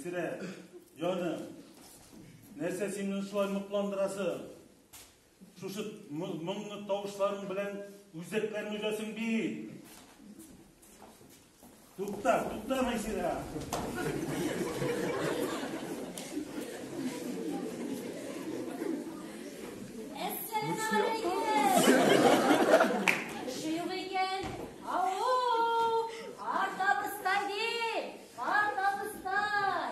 Мәйсирә, җаным, нәрсә син мине шулай мутландырасың? Шушы моңлы тавышларың белән үзәкләрне өзәсең бит. Тукта, тукта, Мәйсирә. Әссәламегаләйкем! Кеше юк икән. Ау! Карт абыстай дим! Карт абыстай!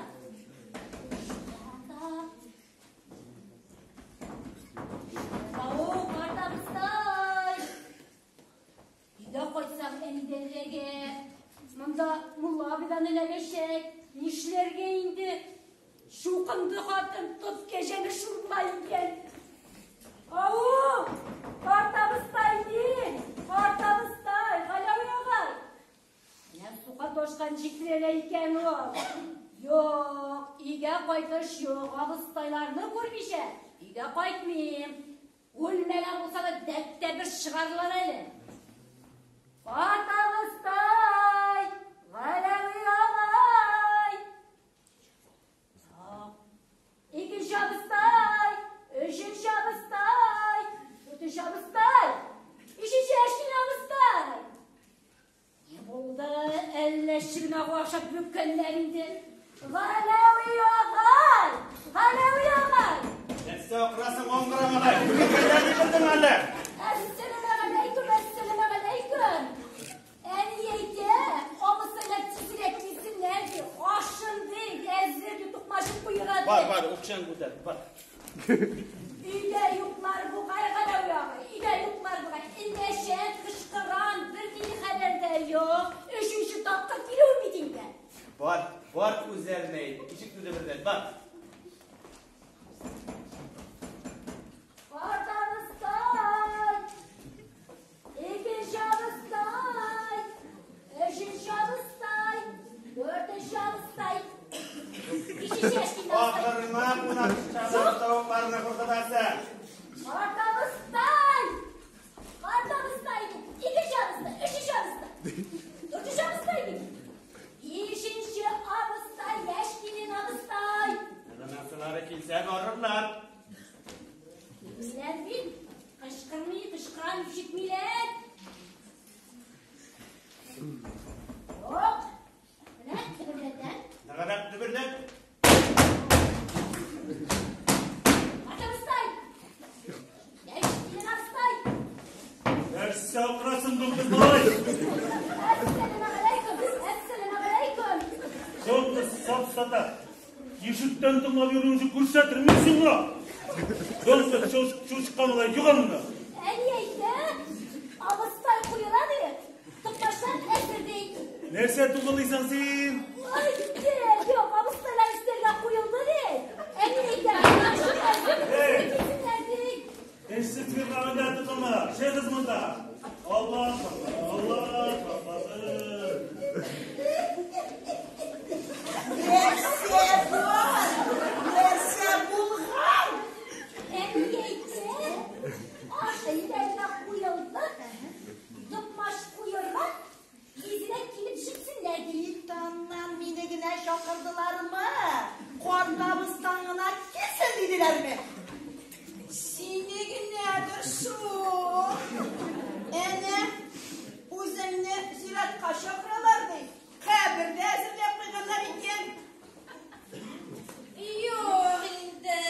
Ау, карт абыстай! Өйгә кайтсаң, әнидән эләгә. Монда мулла абыйдан эләгәчәк. Нишләргә инде? Чукынды хатын, тот кәҗәне шурлай икән. Ау! Карт абыстай дим! Карт абыстай! Галәви агай! Менә сука ташка ничек терәлә икән ул. Юк, өйгә кайтыш юк, абыстайларны күрмичә өйгә кайтмыйм. Үлмәгән булса да дәптә бер чыгарлар әле. Карт абыстай! Галәви агай! Юк. Икенче абыстай! Өченче абыстай! Дүртенче абыстай! Бишенче әшкин абыстай! Ни булды? Әллә чебен агу ашап бөккәннәр инде. Галәви агай! Галәви агай! Нәрсә акырасың, аңгыра малай? Бөккәннәр дип белдең әллә? Әссәламегаләйкүм, әссәламегаләйкүм! Әни әйтә, абыстайлар тизрәк килсеннәр ди, ашын ди, әзер ди, тукмачын куера ди. Бар, бар, укчан күтәр, бар. Өйдә юклар бугай, Галәви агай, өйдә юклар бугай. Эндәшәм, кычкырам, бернинди хәбәр дә юк. Өченче тапкыр килүем бит инде. Бар, бар үзләренә әйт. Ишекне дөбердәт, бар. Карт абыстай! Икенче абыстай! Өченче абыстай! Дүртенче абыстай! Бишенче әшкин абыстай! Ахырына кунак чалып тавыкларны куркытасың. Карт абыстай! Карт абыстай! Икенче абыстай! Өченче абыстай! Дүртенче абыстай бит! Бишенче абыстай! Яшь килен абыстай! Анасылары килсә барырлар. Килмиләр бит! Кычкырмый, кычкырам, ишетмиләр. Юк. Менә дөберләтәм. Ныграк дөберләт. Карт абыстай! Яшь килен абыстай! Нәрсә акырасың, дуңгыз малай? Әссәламегаләйкүм! Әссәламегаләйкүм! Дуңгыз сафсата. Ишектән тыңлап йөрүеңне күрсәтер мин сиңа. Дуңгыз чучка малай, югал моннан. Әни әйтә, абыстай куела ди, токмачлар әзер ди. Нәрсә тугылыйсың син? Ай, юк, абыстайлар өстәлгә куелды ди. Әни әйтә, токмачлар әзер килсеннәр ди. Эшсез фиргавендә тотынма, чыгыз монда. Алла сакласын, Алла сакласын. Нәрсә бар? Нәрсә булган? Әни әйтә, аш өстәленә куелды, токмач куерга, тизрәк килеп җитсеннәр ди. Бит аннан мине генә чакырдылармы? Карт абыстан гына килсен диделәрме? Сине генәдер шул. Әнә, үзеңне зиратка чакыралар ди. Кабер дә әзерләп куйганнар икән. Юк инде.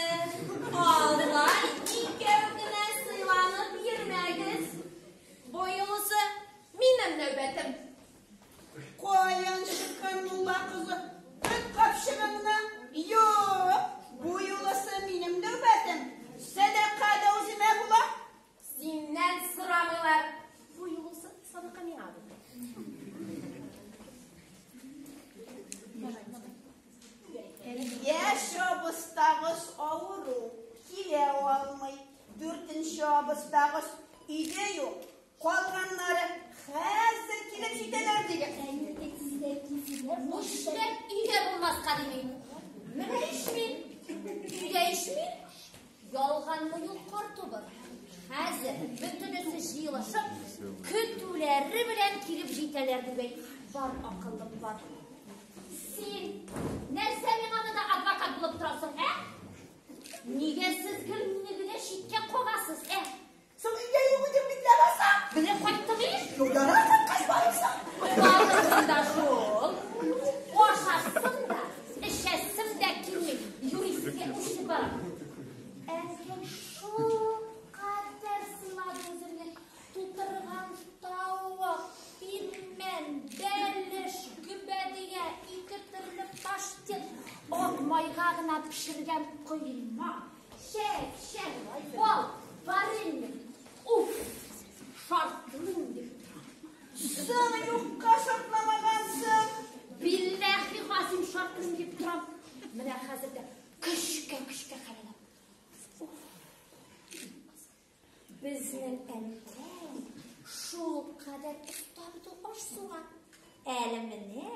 Алай икәү генә сыйланып йөрмәгез. Бу юлысы минем нәүбәтем. Каян чыккан мулла кызы? Бөт капчыгыңны. Юк, бу юлысы минем нәүбәтем. Сәдака да үземә була. Синнән сорамыйлар. Бу юлысы садака миңа булды. Яшь абыстагыз авыру, килә алмый. Дүртенче абыстагыз өйдә юк. Калганнары хәзер килеп җитәләр дигән. Әни әйтә, тизрәк килсеннәр. Нишләп өйдә булмаска димим. Менә ич мин. Өйдә ич мин. Ялганмы юл карт убыр. Хәзер бөтенесе җыелышып, көтүләре белән килеп җитәләр бугай. Бар акыллым бар. Син нәрсә миңа торасың, ә? Нигә сез гел мине генә читкә кагасыз, ә? Соң өйдә юк идең бит ләбаса. Менә кайттым ич. Юк, ярар, кайткач барырсың. Калырсың да шул. Ашасым да, эчәсем дә килми. Юри сезгә үченеп барам. Әнкәй шулкадәр сыйлады үземне. Тутырган тавык, пилмән, бәлеш, гөбәдия, ике төрле паштет, ак майга гына пешергән коймак, чәк-чәк, бал, варенье. Уф, шартлыйм дип торам. Соң юкка шартламагансың. Билләһи газим шартлыйм дип торам. Менә хәзер дә көчкә-көчкә хәл алам. Уф. Безнең әнкәй шулкадәр оста бит ул аш-суга. Әле менә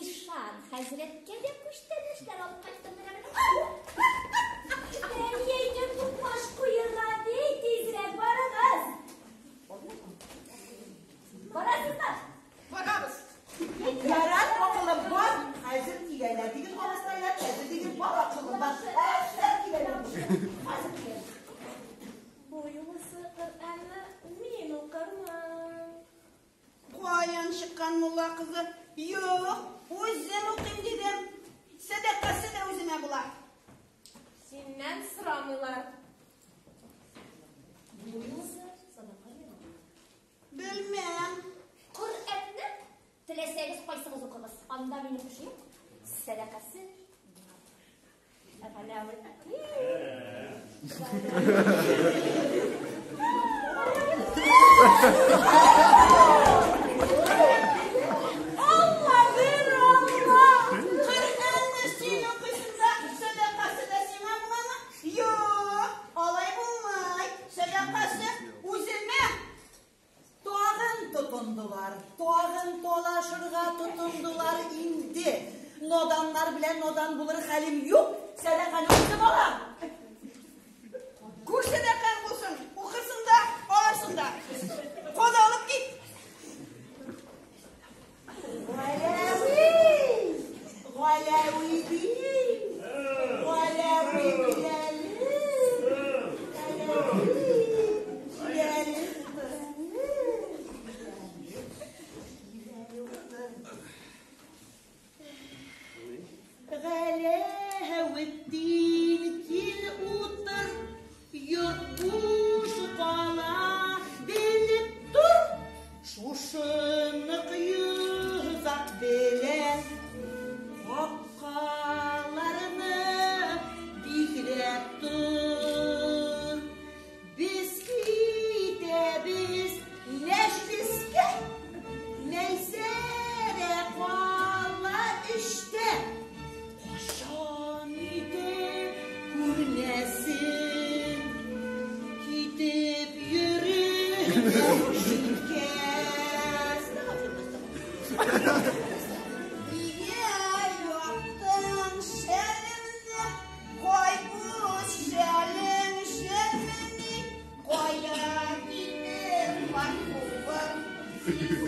ишан хәзрәткә дә күчтәнәчләр алып кайттым менә менә. Әни әйтә, тукмаш куерга ди, тизрәк барыгыз. Барасызмы? Барабыз. Ярар, акылым бар. Хәзер киләләр диген абыстайлар, хәзер диген бар акылым бар. Хәзер киләләр. Хәзер киләләр. Бу юлысы Коръәнне мин укырмын. Каян чыккан мулла кызы? Юк, үзем укыйм дидем. Сәдакасы да үземә була. Синнән сорамыйлар. Бу юлысы садака бирәм. Белмәм. Коръәнне теләсәгез кайсыгыз укыгыз. Анда минем эш юк. Сәдакасы миңа. Галәви. Алла бир Алла. Коръәнне син укыйсың да, сәдакасы да сиңа буламы? Юк, алай булмый. Сәдакасы үземә. Тагын тотындылар, тагын талашырга тотындылар инде. Наданнар белән надан булыр хәлем юк, сәдаканы үзем алам. Күр сәдакаң булсын, укырсың да, алырсың да. Код алып кит. Галәви! Галәви би! Галәви биләле! Галәви! Биләле! Галәветдин кил утыр, йорт буш кала, белеп тор. Шушыны йозак белән капкаларны бикләп тор. Без китәбез мәҗлескә, Мәйсәрә кала эштә. Кашан иде күрмәсен, китеп йөрү читкә. Нигә яптың шәлемне? Кай үз шәлең шәлмени? Кая китеп бар кубыр?